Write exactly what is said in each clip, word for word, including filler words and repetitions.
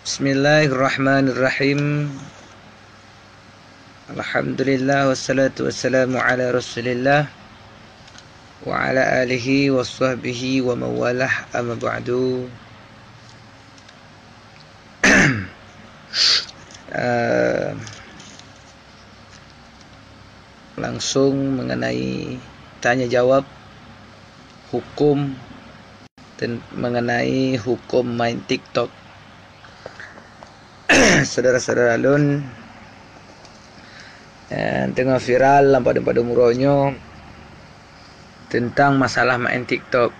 Bismillahirrahmanirrahim. Alhamdulillah, wassalatu wassalamu ala Rasulillah wa ala alihi wa sahbihi wa mawalah, amma ba'du. Eh, langsung mengenai tanya jawab hukum ten-, mengenai hukum main TikTok. Saudara-saudara lôn, eh, teungoh viral lam padum-padum uroe nyoe tentang masalah main TikTok.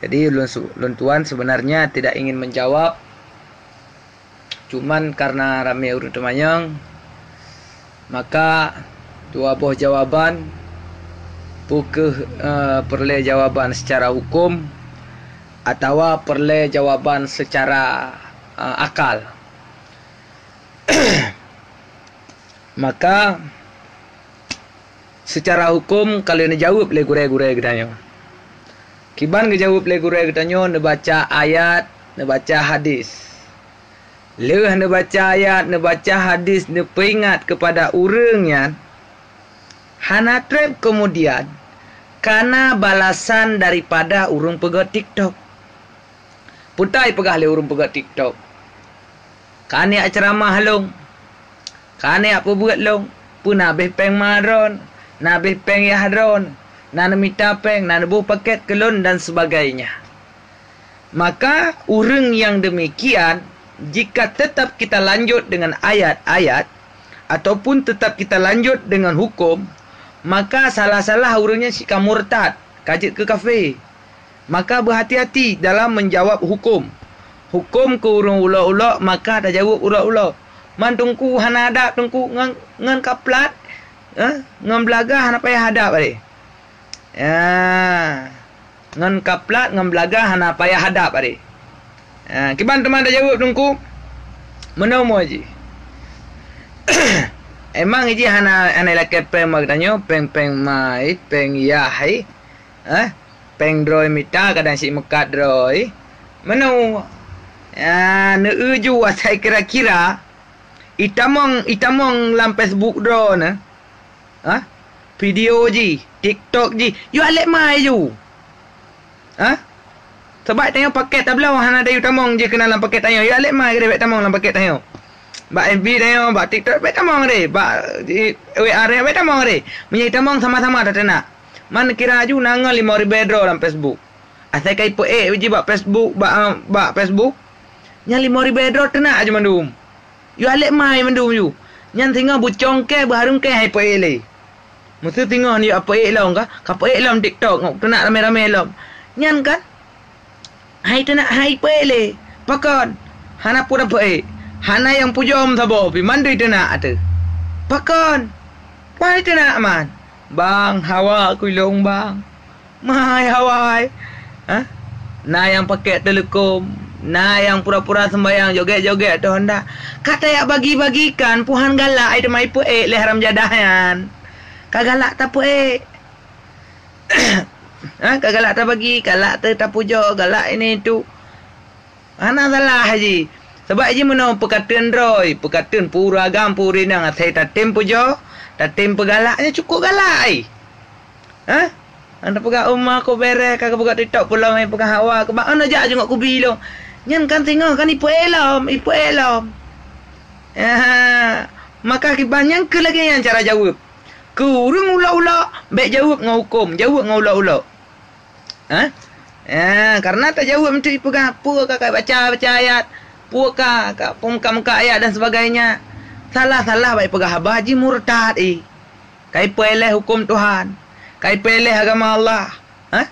Jadi, lôn su-, lôn tuan sebenarnya tidak ingin menjawab, cuman karena ramé ureuëng teumanyong, maka dua boh jawaban, peu kheueh, eh, peureulée jawaban secara hukum atawa peureulée jawaban secara, eh, akal. Maka, secara hukum ka lheueh neujaweueb lé gurée-gurée geutanyoe. Kiban geujaweueb lé gurée geutanyoe, neubaca ayat, neubaca hadis. Lheueh neubaca ayat, neubaca hadis, neupeuingat keupada ureuëng nyan, hana treb keumudian kana balasan daripada ureuëng peugét TikTok. Peue ta jipeugah lé ureuëng peugét TikTok? Ka neujak ceuramah lôn, ka neujak peubeuet lôn, peue na abéh péng ma droe, na abéh péng yah droe, na neumita péng, na neuboh pakét keu lôn dan sebagainya. Maka, ureuëng nyang demikian, jika tetap kita lanjut dengan ayat-ayat, ataupun tetap kita lanjut dengan hukum, maka salah-salah ureuëng nyan cit ka murtad, ka jeuet keu kafé. Maka, beuhati-hati dalam menjawab hukum. Hukum keu ureuëng ulok-ulok, maka tajaweueb ulok-ulok. Man Teungku hana adab, Teungku, ngon, ngon kaplat, eh, ngon beulagah hana payah adab, adé. Ya, ngon kaplat, ngon beulagah hana payah adab, adé. Ya, kiban teuma tajaweueb, Teungku? Meunoe jih. Emang jih hana, hana lakée péng bak geutanyoe, péng-péng ma, péng yah, eh? Péng droe mita, kadang cit meukat droe. Meunoe. Ya, neueu ju asai kira-kira. Itamong, itamong lam Facebook droe na. Ha? Video jih, TikTok jih. Yue alek mai ju. Ha? Sabab tanyoe pakét tabloe hana dayue tamong jih keunan lam pakét tanyoe. Yue alek mai keudeh bék tamong lam pakét tanyoe. Bak F B tanyoe, bak TikTok bék tamong deh. Bak, di, W A tanyoe bék tamong deh. Meunyoe tamong sama-sama tateunak. Man kira ju na ngon lima ribée droe lam Facebook. Asai ka ipeuék jih bak Facebook, bak, bak Facebook. Nyan lima ribée droe teunak ju mandum. Yue alek mai mandum ju. Nyan singoh beucong kée, beuhareuem kée hai peuék lé. Meuseu singoh nyoe peuék lom ka, ka peuék lom TikTok, ngon teunak ramé-ramé lom. Nyan kan? Hai teunak hai peuék lé. Pakon? Hana peue tapeuék. Hana nyang pujom saboh pih mandum teunak ateueh. Pakon? Wahai teunak man. Bang, hawa ku ilong bang. Mai hawai. Ha? Na nyang pakét teuleukom, na nyang pura-pura seumbayang jogét-jogét ateueh honda. Ka tajak bagi-bagikan, puhan galak ai teuma ipeuék lé haram jadah nyan. Ka galak tapeuék. Ha? Ka galak tabagi, galak te-, tapujoe, galak ini itu. Hana salah jih. Sabab jih meunoe peukateun droe, peukateun peue ureuëng agam, peue ureuëng inong asai tatem pujoe, tatem peugalak, nyan cukôp galak ai. Ha? Hana peugah uma ku bereh, ka peugah TikTok pulang ai peugah hawa, ku bak ana jak jungok kubi lom. Nyan kan singoh kan ipeuék lom, ipeuék lom. Ya, maka kiban nyan keu lagée nyan cara jaweueb. Keu ureuëng ulok-ulok, bék jaweueb ngon huköm, jaweueb ngon ulok-ulok. Ha? Ha, karena tajaweueb meuteuk ipeugah, peue ka, ka baca, baca ayat, peue ka, ka peumuka-muka ayat dan sebagainya. Salah-salah bak ipeugah haba jih murtad, eh. Ka ipeuleh huköm Tuhan, ka ipeuleh agama Allah. Ha?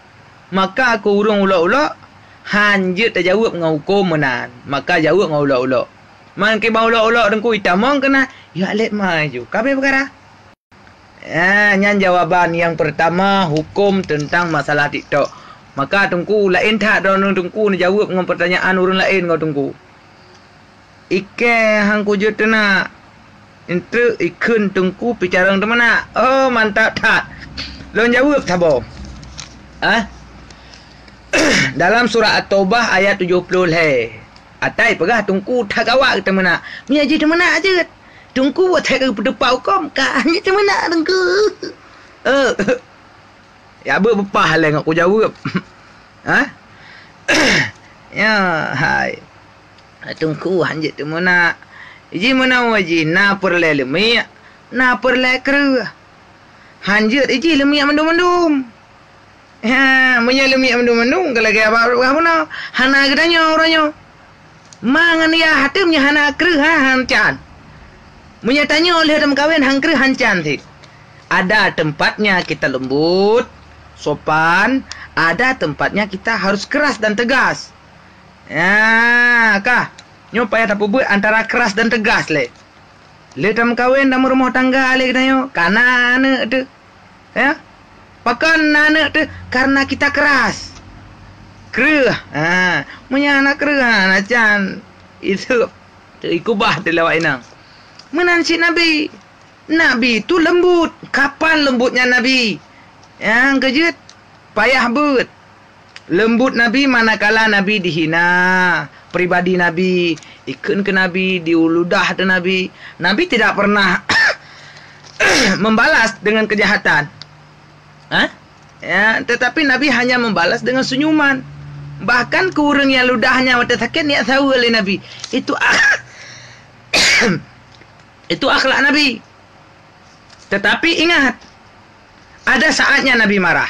Maka keu ureuëng ulok-ulok, han jeuet tajaweueb ngon huköm meunan, maka jaweueb ngon ulok-ulok. Man kiban ulok-ulok teungku itamong keunan, ya lét maju. Ka abéh peukara. Ah, nyan jawaban nyang peurtama, huköm teuntang masalah TikTok. Maka teungku, laén that droeneuh teungku neujaweueb ngon peurtanyaan ureuëng laén ngon teungku. Ikée han kujeuet teunak. Eunteuk ikheun teungku pih carông teumeunak. Oh, mantap that. Lôn jaweueb saboh. Ah? Dalam surah At-Taubah ayat tujoh ploh lhèe. Atai peugah teungku that gawat teumeunak. Meunyo jih teumeunak jeuet. Teungku watèe ka geupeuteupat hukôm, ka jeuet teumeunak teungku. Eh. Ya beuet beupah lé ngon kujaweueb. Ha? Ya, hai. Teungku hanjeuet teumeunak. Jih meunoe jih na peureulèe leumiek, na peureulèe kreueh. Hanjeuet jih leumiek mandum-mandum. Ha, meunyoe leumiek mandum-mandum, ka lagèe abah peugah bunoe, hana geutanyoe uroe nyoe. Ma ngon ya, até meunyoe hana kreueh, ha, hancan. Meunyoe tanyoe lheueh tameukawen han kreueh, hancan cit. Ada tempatnya kita lembut, sopan, ada tempatnya kita harus keras dan tegas. Ya, ka. Nyoe payah tapeubuet antara keras dan tegas lé. Lheueh tameukawen, tameurumoh tangga lé geutanyoe, ka na aneuk teuh. Ya? Pakon na aneuk teuh? Karena kita keras. Kreueh. Ha, meunyo hana kreueh, ha, na can. Itu ikubah teuh lé awak inong. Meunan cit Nabi. Nabi tu lembut. Kapan lembutnya Nabi? Nyang keujeuet, payah beuet. Lembut Nabi manakala Nabi dihina, pribadi Nabi, ikheun keu Nabi, diuludah teuh Nabi. Nabi tidak pernah membalas dengan kejahatan. Hah? Ya, tetapi Nabi hanya membalas dengan senyuman. Bahkan keu ureuëng nyang ludah nyan watée sakét, nyak saweue lé Nabi. Itu ak-, itu akhlak Nabi. Tetapi ingat, ada saatnya Nabi marah.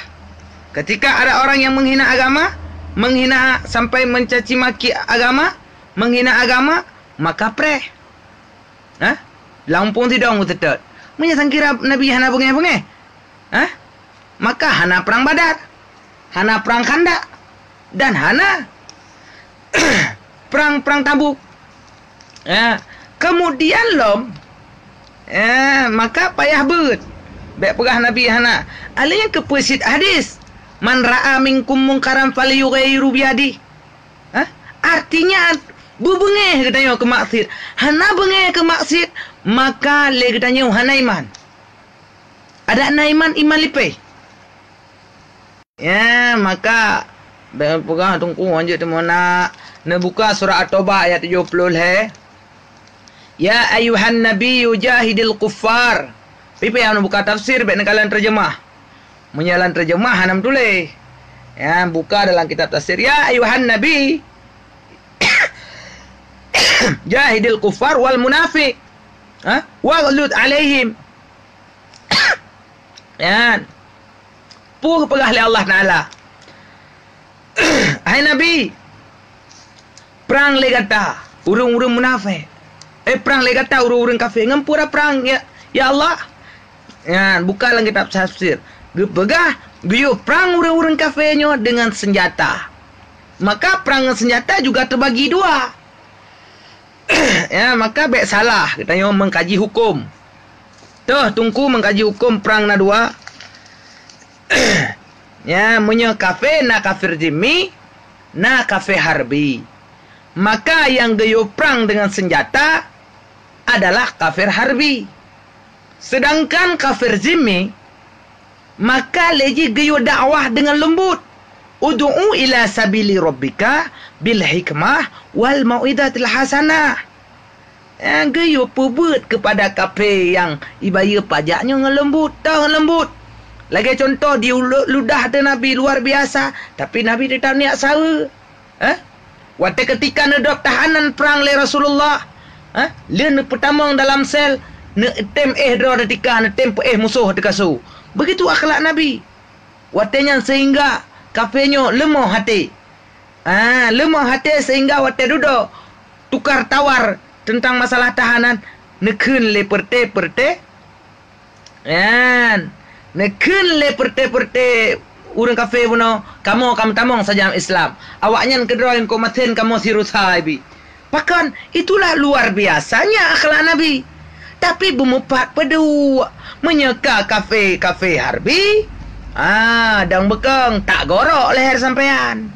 Ketika ada orang yang menghina agama, menghina sampai mencaci maki agama, menghina agama, maka preh. Hah? Lam umpung sidong meuseutôt. Meunyoe sangkira Nabi hana beungéh-beungéh, hah? Maka hana prang Badar, hana prang Khandaq, dan hana prang-prang Tabuk. Ya, kemudian lom, ya, maka payah beuet. Bék peugah Nabi hana. Alèh nyan keupeue cit hadis, "Man ra'a minkum munkaran falyughayyirhu biyadih." Hah? Artinya, beubeungéh geutanyoe keu maksiet. Hana beungéh keu maksiet, maka lé geutanyoe hana iman. Adak na iman, iman lipéh. Ya, maka, bék peugah teungku hanjeuet teumeunak. Neubuka surat At-Taubah ayat tujoh ploh lhée. "Ya ayyuhan nabiyyu jahidil kuffar." Pih-pih nyang neubuka tafsir bék neukalon terjemah. Meunyoe lam terjemah hana meutuléh. Ya, buka dalam kitab tafsir. "Ya ayyuhan nabi, jahidil kuffar wal munafiq." Ha? "Waghlud alaihim." Nyan. Peue geupeugah lé Allah Taala? "Hai Nabi, prang lé gata ureuëng-ureuëng munafék. Eh, prang lé gata ureuëng-ureuëng kafé." Ngon peue prang, ya, ya Allah? Nyan, buka lam kitab tafsir. Geupeugah, geuyue prang ureuëng-ureuëng kafé nyoe deungon seunjata. Maka prang ngon seunjata juga teubagi dua. Ya, maka bék salah geutanyoe meukaji huköm. Toh, teungku, meukaji huköm prang na dua. Ya, meunyoe kafé na kafé zimmi, na kafé harbi. Maka nyang geuyue prang deungon seunjata adalah kafé harbi. Seudangkan kafé zimmi, maka lé jih geuyue dakwah deungon leumbot, "Ud'u ila sabili rabbika bil hikmah wal mau'izatil hasanah." Eh, geuyue peubeuet keupada kafé nyang ibayeue pajak nyoe ngon leumbot, toh ngon leumbot. Lagée cuntoh di ulu-, ludah teuh Nabi luar biasa, tapi Nabi teutap nyak saweue. Eh? Watée keutika neudrob tahanan prang lé Rasulullah, eh? Lé neupeutamong dalam sel, neutem éh droe teutika, neutem peuéh musoh teukaso. Beugitu akhlak Nabi. Watée nyan seuhingga kafé nyoe leumoh até. Ah, leumoh até seuhingga watée dudoe tukar tawar teuntang masalah tahanan, neukheun lé peureute-peureute. Nyan, neukheun lé peureute-peureute ureuëng kafé bunoe, "Kamoe ka meutamong sajan Islam. Awaknyan keudroe nyang keu masen kamoe sirosa ibi." Pakon? Itulah luar biasanya akhlak Nabi. Tapi beumeupat peuduek, meunyoe ka kafé-kafé harbi, ah, dong beukong, tak gorok leher sampean.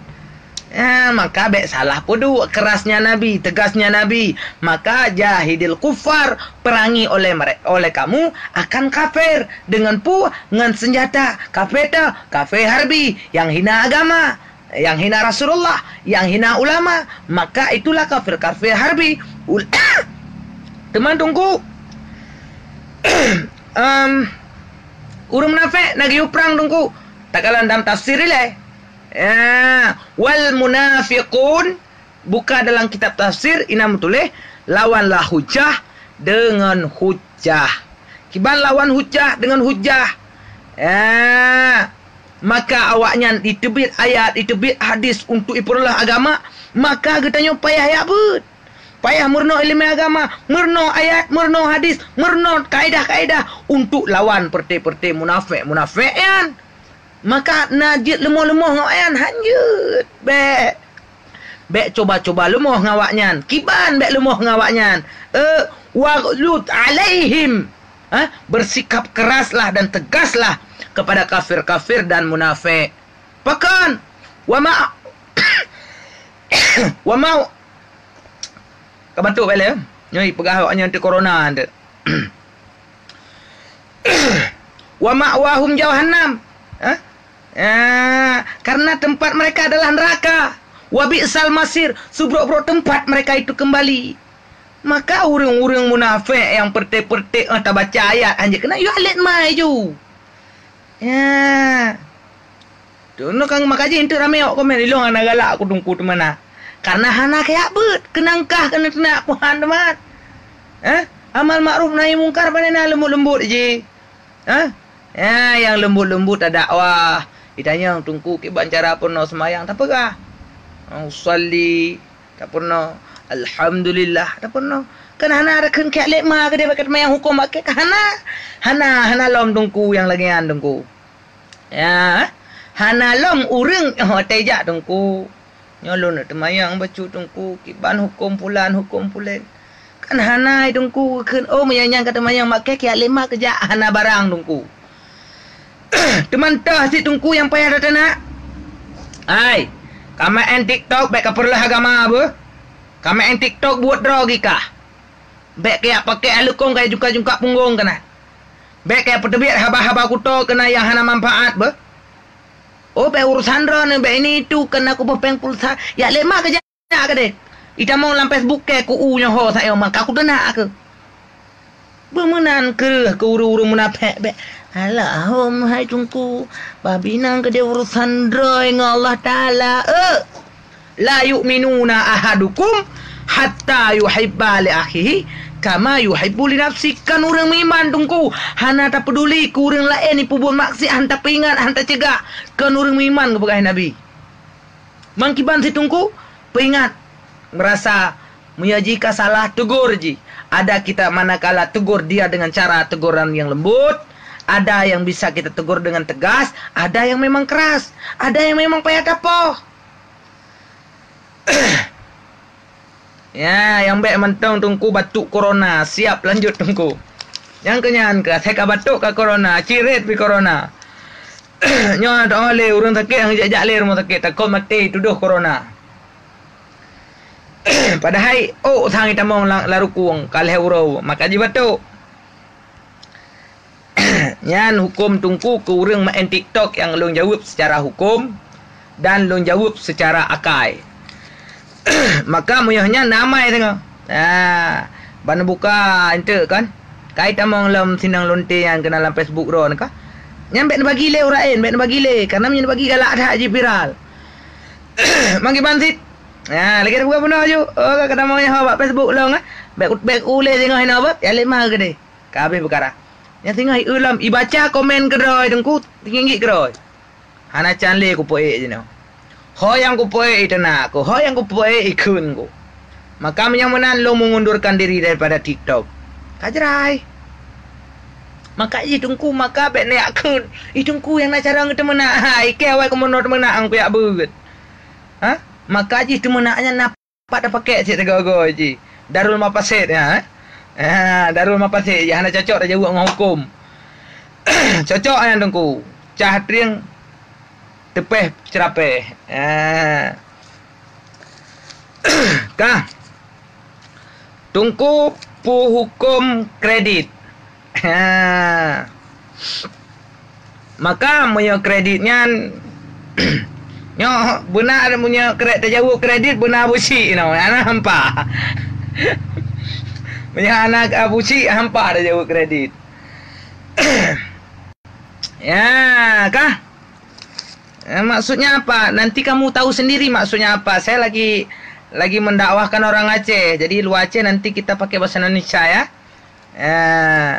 Ya, maka bék salah peuduek, kerasnya Nabi, tegasnya Nabi. Maka jahidil kufar, perangi oleh mere-, oleh kamu akan kafir. Dengan pu-, dengan senjata. Kafir tu, kafir harbi, yang hina agama, yang hina Rasulullah, yang hina ulama. Maka itulah kafir-kafir harbi. Ul-, teman tunggu. Em, ureuëng munafék na geuyue prang tunggu. Takalon dalam tafsir ilée. Ya, wal munafiqun, buka dalam kitab tafsir, ina meutuléh, lawanlah hujah dengan hujah. Kiban lawan hujah dengan hujah. Ya, maka awaknyan diteubiet ayat, diteubiet hadis untuk ipeureuloh agama, maka geutanyoe payah yak beuet. Payah meurunoe ileumé agama, meurunoe ayat, meurunoe hadis, meurunoe kaedah-kaedah untuk lawan peureuté-peureuté munafék-munafék nyan. Maka na jeuet leumoh-leumoh ngon awaknyan, han jeuet. Bék. Bék cuba-cuba leumoh ngon awaknyan. Kiban bék leumoh ngon awaknyan. Eh, waghlud alaihim. Ha? Bersikap keraslah dan tegaslah kepada kafir-kafir dan munafék. Pakon? Wa ma-, wa ma-, ka batuk bak lé, eh? Nyoe peugah awaknyan teuh corona teuh. Wa ma'wahum jahannam. Ha? Ya, karena tempat mereka adalah neraka. Wa bi'sal masir, seburuk-buruk tempat mereka itu kembali. Maka ureuëng-ureuëng munafék nyang peureuté-peureuté, eh, tabaca ayat hanjeuet keunan, yue alet mai ju. Ya. Tu, nu kan maka jih enteuk ramé awak komen, ilong hana galak aku tungku teumana. Karena hana kayak beuet, keunang kah keuneuk teunak Tuhan teuma. Eh? Amal makruf nahi mungkar pane na leumbot-leumbot jih. Eh? Ya, nyang leumbot-leumbot dakwah. Ditanyong tungku kiban cara peurunoe seumayang, tapeugah. Usalli, tapeurunoe. Alhamdulillah, tapeurunoe. Kan hana ada kheun kiak lek ma keudeh bak teuma nyang huköm bak kek, hana. Hana, hana lom tungku nyang lagée nyan tungku. Ya, hana lom ureuëng, oh, watée jak tungku. Nyoe lôn teumayang bacut tungku, kiban huköm pulan, huköm pulen. Kan hana tungku kheun, oh, meunyo nyan ka teumayang bak kek, kiak lek ma keujak, hana barang tungku. Teuma toh sit tungku nyang payah teunak. Hai, ka maén TikTok bék ka peureuloh agama beuh. Ka maén TikTok buet droe gikah. Bék keuyak pakék alukong kaya jungka-jungka punggong keunan. Bék keuyak peuteubiet haba-haba kuto keunan nyang hana manfaat beuh. Oh, bék urusan droeneuh, bék ini itu, keunan kuboh péng pulsa. Yak lek ma keujak keudeh. Itamong lam Facebook keu ku u nyoe ho sayoe maka kuteunak keu. Beumeunan keuh keu ureuëng-ureuëng munafék bék. Alahom hai tungku, babinang keudeh urusan droe ngon Allah Taala. Eh! La yu'minuna ahadukum hatta yuhibba li akhihi kama yuhibbu li nafsi. Kan ureuëng meuiman tungku, hana tapeuduli keu ureuëng laén ipeubuet maksiat, han tapeuingat, han tacegah. Kan ureuëng meuiman geupeugah Nabi. Mangkiban sit tungku, peuingat, meurasa meunyo jih ka salah, tegur jih. Ada kita manakala tegur dia dengan cara teguran yang lembut, ada yang bisa kita tegur dengan tegas, ada yang memang keras, ada yang memang payah tapoh. Ya, nyang bék mantong tungku batuk corona. Siap lanjut tungku. Nyang keunyan keu asai ka batuk ka corona, ciret pi corona. Nyoe teuh lé ureuëng sakét nyang jak-jak lé rumoh sakét, takot maté tudoh corona. Padahai ôk sang itamong la-, larukong ka lhée uroe, maka jibatuk. Nyan huköm tungku keu ureuëng maén TikTok nyang lôn jaweueb seucara huköm dan lôn jaweueb seucara akai. Maka meunyoe nyan na amai teungoh. Ha, ban buka enteuk kan. Kai tamong lom sinong lonte nyang keunan lam Facebook droe nyoe ka. Nyan bék neubagi lé ureuëng laén, bék neubagi lé. Karena meunyoe neubagi galak that jih viral. Mangkiban sit. Ha, lagée buka bunoe ju. Oh, ka tamong nyoe bak Facebook lom, eh. Bék, bék ulée singoh inoe bab, ya lima keudeh. Ka habéh peukara. Nyang singoh i lom ibaca komen keudroe teungku, tinggi keudroe. Hana can lé kupeuék jinoe. Ho nyang kupeuék iteunak ku, ho nyang kupeuék ikheun ku. Maka meunyoe meunan lôn mengundurkan diri daripada TikTok. Ka jrai. Maka jih teungku, maka bék neujak kheun. Ih teungku nyang na cara ngeuteumenak. Hai, keu awai keumeunot meunak nyang kuyak beuet. Ha? Maka jih teumeunak nyan na Pat tapakék cit teugôi-gôi jih. Darul Mafasid, ya, eh? Ah, Darul Mafasid jih hana cocok tajaweueb ngon huköm. Cocok nyan teungku. Cah trieng teupeh ceurapeh. Ah. Ka. Teungku, peue huköm kredit? Ha. Maka meunyoe kredit nyan, nyoe beuna meunyoe kre-, tajaweueb kredit beuna Abu Syik nyoe, hana hampa. Meunyoe hana Abu Syik, hampa tajaweueb kredit. Ya, kah? Eh, maksudnya apa? Nanti kamu tahu sendiri maksudnya apa. Saya lagi, lagi mendakwahkan orang Aceh. Jadi, luar Aceh nanti kita pakai bahasa Indonesia, ya. Eh,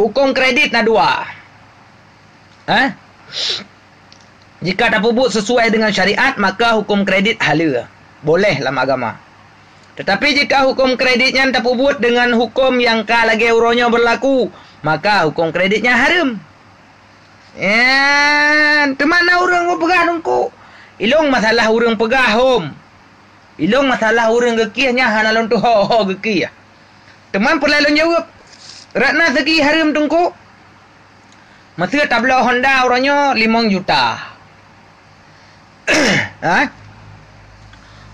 hukum kredit na dua. Eh? Jika tapeubuet sesuai dengan syariat, maka hukum kredit haleue, boleh lam agama. Tetapi jika hukum kredit nyan tapeubuet dengan hukum nyang ka lagée uroe nyoe berlaku, maka hukum kredit nyan hareuem. Nyan, teuma na ureuëng geupeugah, Teungku, ilong masalah ureuëng peugah hom. Ilong masalah ureuëng geukieh nyan hana lôn tuho-ho geukieh. Teuma peulai lôn jaweueb. Rot na seugi hareuem, Teungku. Meuseu tabloe Honda uroe nyoe limong juta. Ha?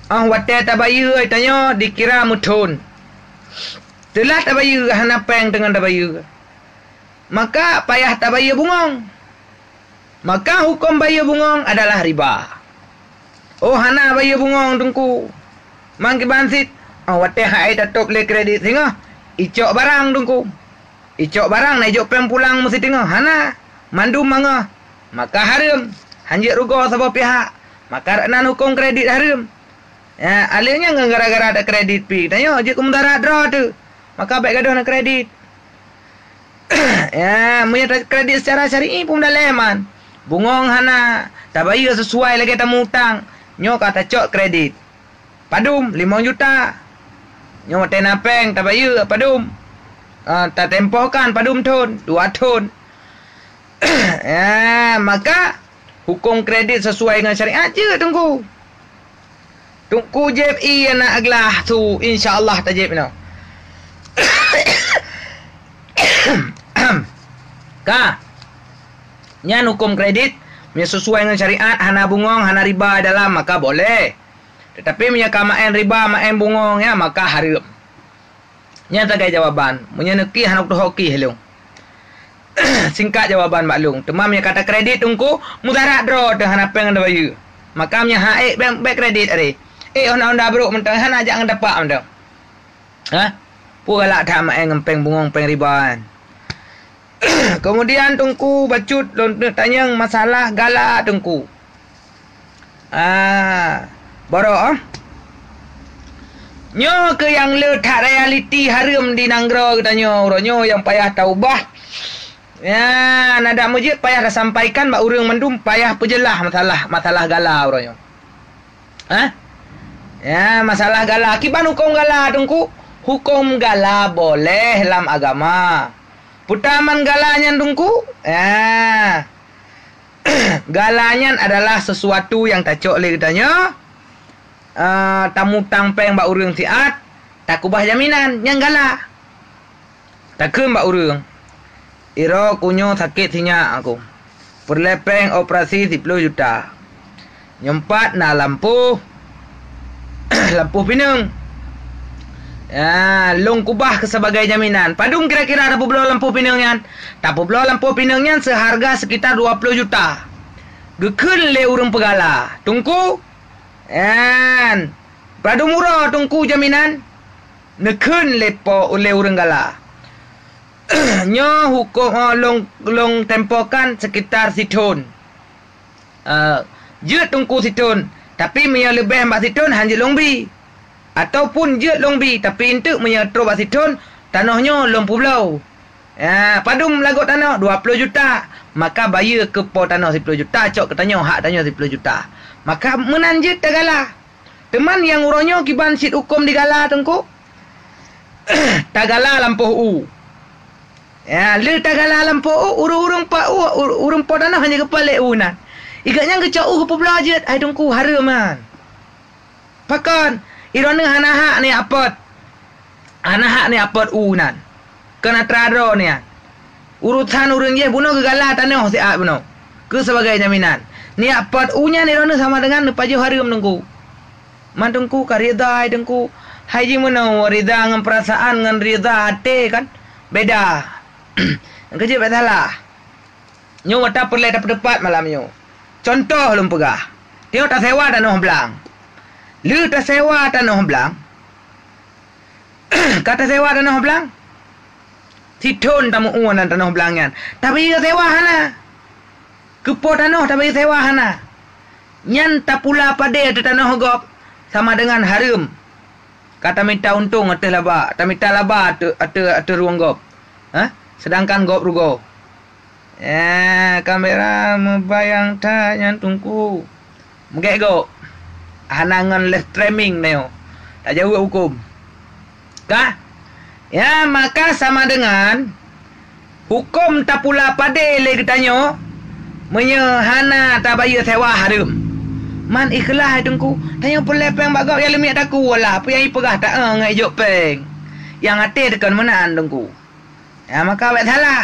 Óh watée tabayeue tanyoe dikira meuthon. Teulah tabayeue hana péng teungoh tabayeue. Maka payah tabayeue bungöng. Maka huköm bayeue bungöng adalah riba. Oh, hana bayeue bungöng, Teungku. Mangkiban cit, oh, watée hai tatôb lé kredit singoh, icok barang, Teungku. Icok barang na ijok péng pulang meusiteungoh, hana. Mandum mangoh. Maka hareuem, hanjeuet rugoe saboh pihak. Maka rot nan huköm kredit hareuem. Ya, aleuh nyan ngon gara-gara takredit pi. Tanyoe jeuet keu mudarat droe teuh. Maka bék gadôh na kredit. Ya, meunyoe takredit secara syar'i pun daleh man. Bungöng hana, tabayeue sesuai lagée tamutang. Nyoe ka tacok kredit. Padum, limong juta. Nyoe watée na péng tabayeue padum. Ah, tatempohkan padum thon, dua thon. Ya, maka huköm kredit sesuai dengan syariat jeuet, Teungku. Teungku jieb ié na glah su, insya Allah tajieb inoe. Ka. Nyan huköm kredit, meunyoe sesuai ngon syariat, hana bungöng, hana riba dalam, maka boleh. Tetapi meunyoe ka maén riba, maén bungöng, ya, maka hareuem. Nyan sagai jawaban. Meunyoe neuki hana kutuho ki lôn. Singkat jawaban bak lôn. Teuma meunyoe ka takredit, Teungku, mudarat droe teuh hana péng tabayeue. Maka meunyoe hana ék, bék, bék kredit aré. Ék honda-honda brôk mantong, hana jak ngon tapak mantong. Ha? Peue galak that maén ngon péng bungöng, péng riba nyan. Keumudian, Teungku, bacut lôn tanyong masalah gala, Teungku. Ah, barô, ah. Nyoe keuh nyang le that realiti hareuem di nanggroe geutanyoe, uroe nyoe nyang payah taubah. Ya, na dak meujeuet payah tasampaikan bak ureuëng mandum, payah peujeulaih masalah, masalah gala uroe nyoe. Hah? Ya, masalah gala. Kiban huköm gala, Teungku? Huköm gala boleh lam agama. Peue teuma gala nyan, Teungku? Ya. Gala nyan adalah sesuatu nyang tacok lé geutanyoe, eh, tamutang péng bak ureuëng siat, takubah jaminan, nyan gala. Takheun bak ureuëng, "Uroe nyoe sakét sinyak aku. Peureulée péng operasi siploh juta. Nyoe pat na lampôh, lampôh pineung. Ya, lôn kubah keu sabagai jaminan." Padum kira-kira tapeubloe lampôh pineung nyan? Tapeubloe lampôh pineung nyan seuharga sekitar dua ploh juta. Geukheun lé ureuëng peugala, "Teungku, nyan padum uroe Teungku jaminan?" Neukheun lé po, lé ureuëng gala, "Nyoe huköm, eh, lôn, lôn tempokan sekitar sithon. Eh, jeuet Teungku sithon, tapi meunyoe leubeh bak sithon, han jeuet lôn bi. Ataupun jeuet lôn bi, tapi eunteuk meunyoe trok bak sithon, tanoh nyoe lôn peubloe." Ya, padum lagot tanoh? Dua ploh juta. Maka bayeue keu po tanoh siploh juta, cok keu tanyoe hak tanyoe siploh juta. Maka meunan jeuet tagala. Teuma nyang uroe nyoe kiban cit huköm digala, Teungku? Tagala lampôh u. Ya, lé tagala lampôh u, ureuëng-ureuëng po u, ureuëng po tanoh hana geupalek u nan. Igeuh nyan geucok u geupeubloe jeuet, hai Teungku, hareuem nyan. Pakon? Droeneuh hana hak neujak pot. Hana hak neujak pot u nan. Kon atra droeneuh nyan. Urosan ureuëng jih bunoe geugala tanoh siat bunoe keu sabagai jaminan. Neujak pot u nyan droeneuh sama deungon neupajoh hareuem, Teungku. Man Teungku ka rida hai Teungku. Hai jimeunoe rida ngon peurasaan ngon rida até kan beda. Keujeuet bèk salah. Nyoe watèe peureulèe tapeuteupat malam nyoe. Cuntoh lôn peugah, tanyoe tasewa tanoh blang. Lheueh tasewa tanoh blang, ka tasewa tanoh blang, sithon tameu'ue lam tanoh blang nyan, tabayeue sewa hana. Keupo tanoh tabayeue sewa hana. Nyan tapula padé ateueh tanoh gob sama deungon hareuem. Ka tamita untông ateueh laba, tamita laba ateueh, ateueh, ateueh ruweueng gob. Hah? Seudangkan gob rugoe. Eh, kamera meubayang that nyan Teungku. Meugét gob. Hana ngon live streaming nyoe. Tajaweueb huköm. Ka? Ya, maka sama deungon huköm tapula padé lé geutanyoe meunyoe hana tabayeue sewa hareuem. Man ikhlaih hai Teungku, tanyoe peureulèe péng bak gob nyang leumiek taku, alah, peue nyang ipeugah ta-, eh, ngon ijok péng. Nyang até teukon meunan Teungku. Ya, maka bèk salah.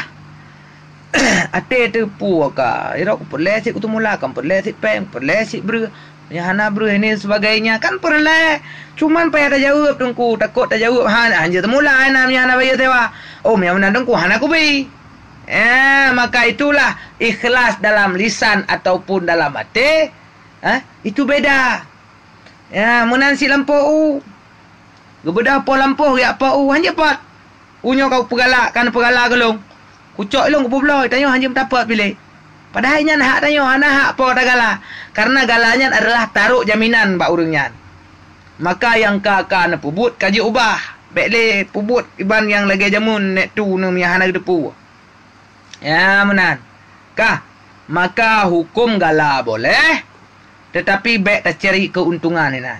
Até teupeu ka. Irok peureulèe sit kuteumula, kan peureulèe sit péng, peureulèe sit breueh. Nyang hana breueh ini sebagainya kan peureulèe. Cuman payah tajaweueb Teungku, takot tajaweueb han, hanjeuet teumula inan nyang hana bayeue sewa. Oh, nyang meunan Teungku hana kubi. Eh, maka itulah ikhlas dalam lisan ataupun dalam até. Eh, itu beda. Ya, meunan sit lampôh u. Geubeudôh poh lampôh geujak poh u, hanjeuet pat. U nyoe ka kupeugalak, ka neupeugala keu lôn. Kucok ilôn kupeubloe, tanyoe hanjeuet meuteupot piléh. Padahai nyan hak tanyoe, hana hak po tagala. Kareuna gala nyan adalah tarok jaminan bak ureuëng nyan. Maka nyang ka, ka neupeubuet ka jiubah. Bèk lé peubuet iban nyang lagèe jameun nèk tu neuh nyang hana geuteupeue. Ya, meunan. Kah, maka huköm gala boleh, teutapi bèk tacari keuntungan inan.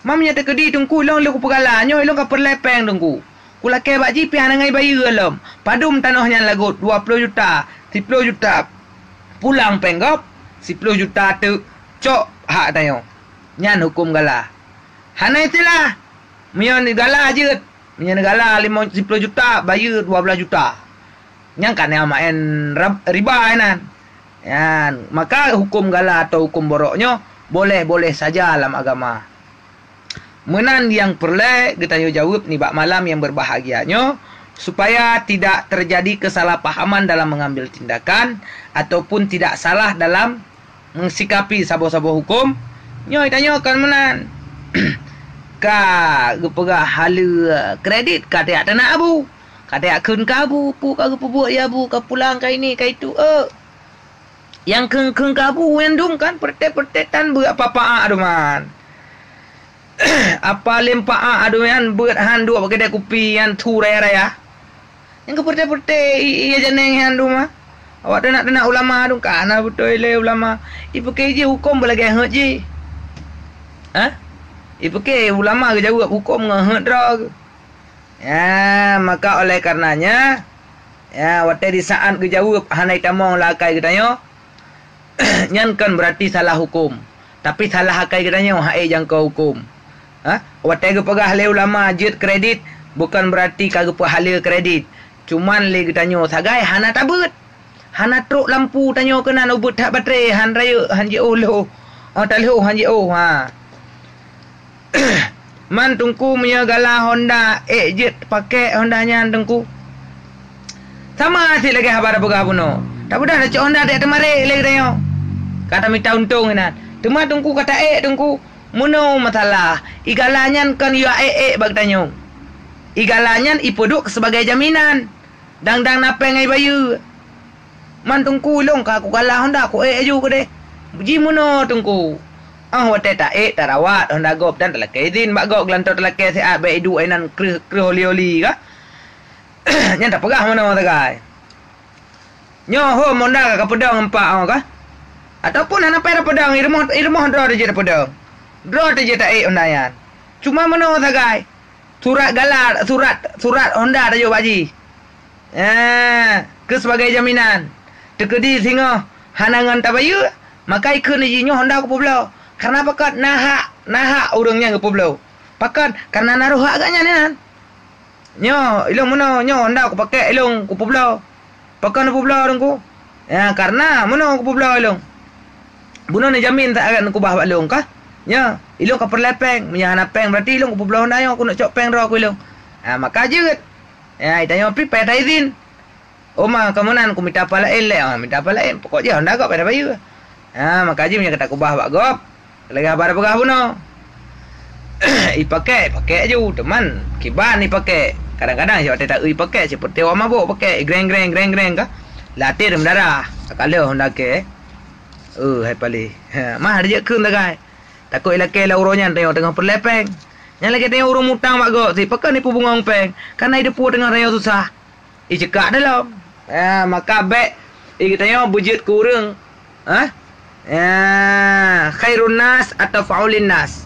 Mam nyan teukeudi Teungku, ilôn lheueh kupeugala, nyoe ilôn ka peureulèe péng Teungku. Kulakèe bak jih pih hana ngai bayeue lom. Padum tanoh nyan lagot dua ploh juta, siploh juta. Pulang péng gob, siploh juta teuk cok hak tanyoe. Nyan huköm gala. Hana istilah. Meunyoe gala jeuet, meunyoe gala limong siploh juta, bayeue dua blaih juta. Nyang ka na maén rab-, riba inan. Nyan, maka huköm gala atau huköm borok nyoe boleh-boleh saja lam agama. Meunan nyang peureulèe geutanyoe jaweueb nibak malam nyang beurbahagia nyoe, supaya tidak terjadi kesalahpahaman dalam mengambil tindakan ataupun tidak salah dalam meusikapi saboh-saboh huköm. Nyoe tanyoe kon meunan. Ka geupeugah haleue kredit ka tajak teunak abu. Ka tajak kheun keu abu, peue ka geupeubuet ya abu, ka pulang ka ini ka itu, eu. Nyang kheun-kheun keu abu nyan dum kan peureté-peureté tan beuet apa-apa a duman. Apa lé meupaak adoe nyan beuet han duek bak keudè kupi nyan thu raya-raya. Nyang keu peureté-peureté i-, i-, ia janeng nyan dum ah. Awak teunak-teunak ulama dum ka na beutôi lé ulama. Ipeukée jih huköm beulagèe heuet jih. Hah? Ipeukée ulama geujaweueb huköm ngon heuet droe geuh. Ya, maka oleh karenanya, ya, watée di saat geujaweueb hana itamong lam akai geutanyoe, nyan kon beurati salah huköm, tapi salah akai geutanyoe hana jangkau huköm. Ha? Watée geupeugah lé ulama jeuet kredit, bukon beurati ka geupeuhaleue kredit. Cuman lé geutanyoe sagai hana tabeuet. Hana trok lampu tanyoe keunan ubeuet that batré, han rayeuk, han jiôh lhôh. Oh, talhôh han jiôh, ha. Man Teungku meunyoe gala Honda ék jeuet pakék Honda nyan Teungku. Sama cit lagée haba tapeugah bunoe. Tapeugah tacok Honda dek teumarek lé geutanyoe. Ka tamita untông inan. Teuma Teungku ka taék Teungku. Meunoe masalah. Igala nyan kon yue ék-ék bak geutanyoe. Igala nyan ipeuduek sebagai jaminan. Dang-dang na péng ngai bayeue. Man Teungku ilông ka kugala Honda ku ék aju keudeh. Jimeunoe Teungku. Ah watée taék tarawat Honda gob dan talakée idin bak gob geulantoe talakée siat bék iduek inan kreueh, kreueh oli-oli ka. Nyan tapeugah meunoe sagai. Nyoe hom Honda ka kapeudong empat oh ka. Ataupun hana payah tapeudong, i rumoh, i rumoh droe teujeuet tapeudong. Droe teujeuet taék Honda nyan. Cuma meunoe sagai. Surat gala, surat, surat Honda tajok bak jih. Eh, keu sebagai jaminan. Teukeudi singoh hana ngon tabayeue, maka ikheun jih nyoe Honda kupeubloe. Karena pakon na hak, na hak ureuëng nyan geupeubloe. Pakon? Karena na roh hak gobnyan nyan. Nyoe, ilông meunoe, nyoe Honda kupakék ilông kupeubloe. Pakon kupeubloe Teungku? Ya, karena meunoe kupeubloe ilông. Bunoe neujamin that akan kubah bak lông kah? Nyoe, ilôn ka peureulée péng. Meunyoe hana péng, berarti ilôn kupeubloe hana nyoe, keuneuk cok péng droe keu ilôn. Ha, maka jeuet. Ya, itanyoe pih payah taizin. Oma, kamoe nan kumita apa laén lé, ah, mita apa laén. Pokok jih honda gob payah tabayeue. Ha, maka jih meunyoe ka takubah bak gob, lagée haba tapeugah bunoe. Ipakèk, pakèk aju, teuma kiban ipakèk. Kadang-kadang siat watée ta-eu ipakèk, sipeurti awak mabök pakèk, greng-greng, greng-greng ka. Latih meudarah, ka lheueh honda kèe. Eh, hai paleh. Ha, mah ada jeuet kheun sagai. Takot ilakèe lam uroe nyan tanyoe teungoh peureulée péng. Nyan lagée tanyoe ureuëng mutang bak gob, si pakon ipeubungong péng, kareuna ideupeu teungoh tanyoe susah. Icekak dalam. Ya, maka bék i geutanyoe beujeuet keu ureuëng. Ha? Ya, khairun nas atau faulin nas.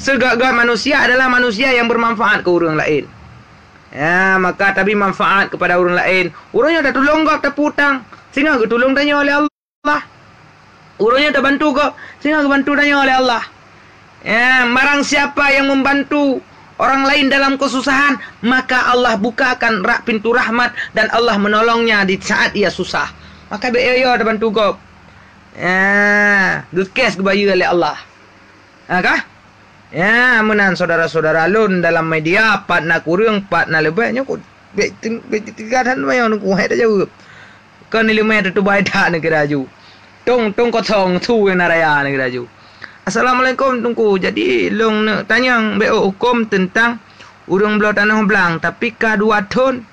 Seugét-gét manusia adalah manusia yang bermanfaat keu ureuëng laén. Ya, maka tabi manfaat kepada ureuëng laén. Ureuëng nyang tatulông gob tapeu utang, singoh geutulông tanyoe lé Allah. Allah. Ureuëng nyang tabantu gob, singoh geubantu tanyoe lé Allah. Ya, barang siapa yang membantu orang lain dalam kesusahan, maka Allah bukakan rak pintu rahmat dan Allah menolongnya di saat ia susah. Maka bék yo-yo tabantu gob. Ya, geukes geubayeue lé Allah. Ha kah? Ya, meunan syedara-syedara lôn dalam media, pat na kureueng, pat na leubeh, nyoe ku-, bék teu-, bék teuga that manyang nungku hai tajaweueb. Kon ileumèe teutubai that neukira ju. Tong, tong kosong su na raya neukira ju. Assalamualaikum Teungku. Jadi lôn neuk tanyong bék huköm teuntang ureuëng bloe tanoh blang tapi ka dua thon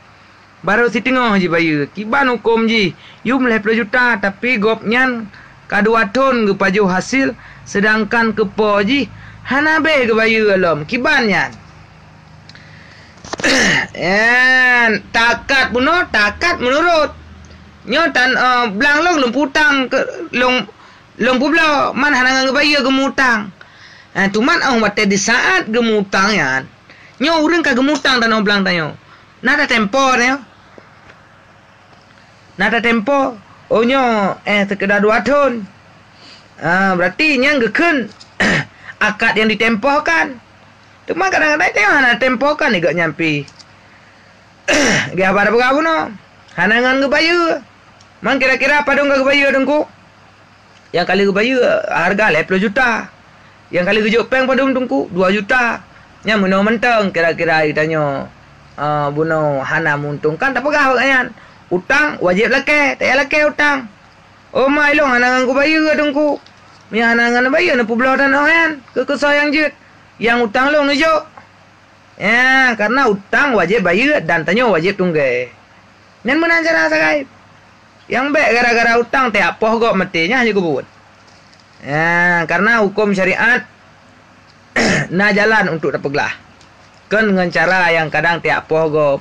barô siteungoh jibayeue. Kiban huköm jih? Yum lhèe plôh juta tapi gobnyan ka dua thon geupajoh hasil, seudangkan keu po jih hana béh geubayeue lom. Kiban nyan? Nyan, takat bunoe, takat meunurot. Nyoe tan, eh, blang lôn, lôn putang keu, lôn, lôn peubloe, man hana ngon geubayeue geumutang. Eh, teuma 'oh watèe di saat geumutang nyan, nyoe ureuëng ka geumutang tanoh blang tanyoe. Na tatempo tanyoe. Na tatempo, oh nyoe, eh, seukeda dua thon. Ah, berarti nyan geukheun akad nyang ditempoh kan. Teuma kadang-kadang tanyoe hana tempoh kan, i gobnyan pih. Geuh haba tapeugah bunoe, hana ngon geubayeue. Man kira-kira padum ka geubayeue Teungku? Nyang ka lheueh geubayeue hareuga lhèe plôh juta. Nyang ka lheueh geujok péng padum Teungku? Dua juta. Nyan meunoe mantong kira-kira geutanyoe, eh, bunoe hana meuuntông. Kan tapeugah awaknyan, utang wajéb lakèe, tajak lakèe utang. Oh ma ilôn hana ngon kubayeue Teungku. Meunyo hana ngon bayeue neupeubloe tanoh nyan keu, keu soe nyang jeuet. Nyang utang lôn neujok. Ya, karena utang wajéb bayeue dan tanyoe wajéb tunggée. Nyan meunan cara sagai. Nyang bék gara-gara utang tajak poh gob maté nyan hana jeuet keubuet. Ya, karena huköm syariat na jalan untuk tapeuglah. Kon ngon cara nyang kadang tajak poh gob.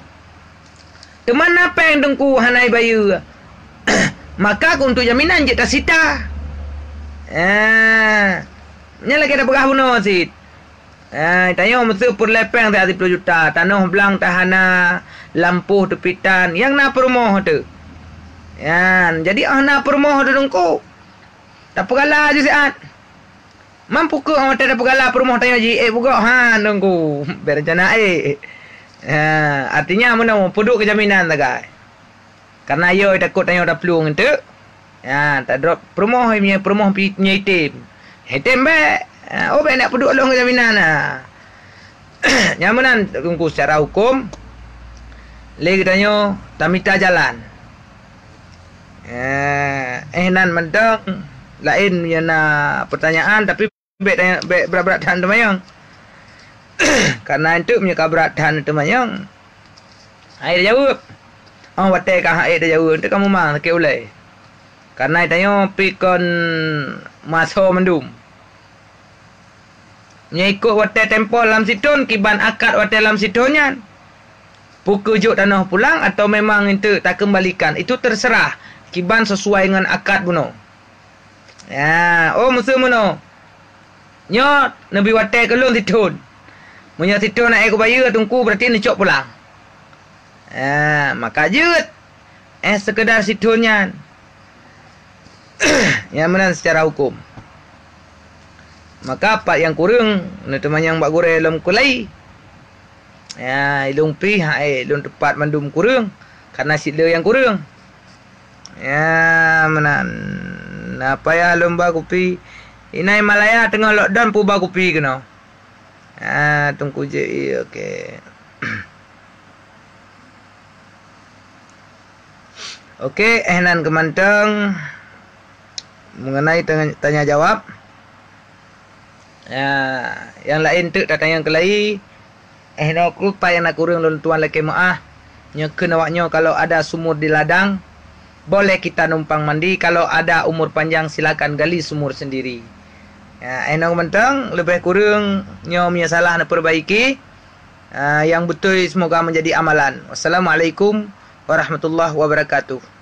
Teuma na péng Teungku hana ibayeue, maka keu untuk jaminan jeuet tasita. Ya, nyan lagèe tapeugah bunoe cit. Eh, tanyoe meuseu peureulée péng siat siplôh juta, tanoh blang tahana, lampôh teupitan, nyang na peurumoh teuh. Nyan, jadi 'oh na peurumoh teuh Teungku, tapeugala ju siat. Man pukeuh 'oh watèe tapeugala peurumoh tanyoe ji ék bugok han Teungku. Bék rencana ék. Ha, artinya meunoe peuduek keu jaminan sagai. Karena yo takot tanyoe taplueng enteuk. Ya, tadrop peurumoh, meunyoe peurumoh pi-, nyoe item. Item bék. Ha, oh bék nak peuduek lôn keu jaminan na. Nyan meunan Teungku secara huköm. Lé geutanyoe tamita jalan. Eh, eh nan mantong laén nyang na pertanyaan tapi bék tanya, bék brat-brat that teumanyong. Karena enteuk meunyoe ka brat that teumanyong, hai tajaweueb. Oh watèe ka hai tajaweueb, enteuk ka mumang sakét ulée. Karena tanyoe pih kon maso mandum. Meunyoe ikot watèe tempo lam sithon, kiban akad watèe lam sithon nyan. Pukeuh jok tanoh pulang atau memang enteuk takeumbalikan, itu terserah kiban sesuai ngon akad bunoe. Ya, oh meuseu meunoe. Nyoe neubi watèe keu lôn sithon. Meunyoe sithon hana ék kubayeue Teungku, berarti neucok pulang. Ya, maka jeuet. Eh, sekedar sithon nyan. Nyan meunan secara huköm. Maka pat nyang kureueng neuteumanyong bak gurée lom keulai. Ya, ilôn pih hai lôn teupat mandum kureueng, karena cit le nyang kureueng. Ya, meunan. Na payah lôn ba kupi Inai Malaya teungoh lockdown puba kupi keunoe. Ah, Teungku J I, okey. Okey, eh nan keumantong mengenai tanya, tanya jawab. Ya, nyang laén teuk tatanyong keulai. Eh, noe keuh pat nyang na kureueng lôn tuan lakée meuáh. Nyoe kheun awak nyoe kalau ada sumur di ladang, boleh kita numpang mandi, kalau ada umur panjang silakan gali sumur sendiri. Ya, eh, noe mantong leubeh kureueng nyoe meunyoe salah neupeurbaiki. Ah, nyang beutôi semoga menjadi amalan. Wassalamualaikum warahmatullahi wabarakatuh.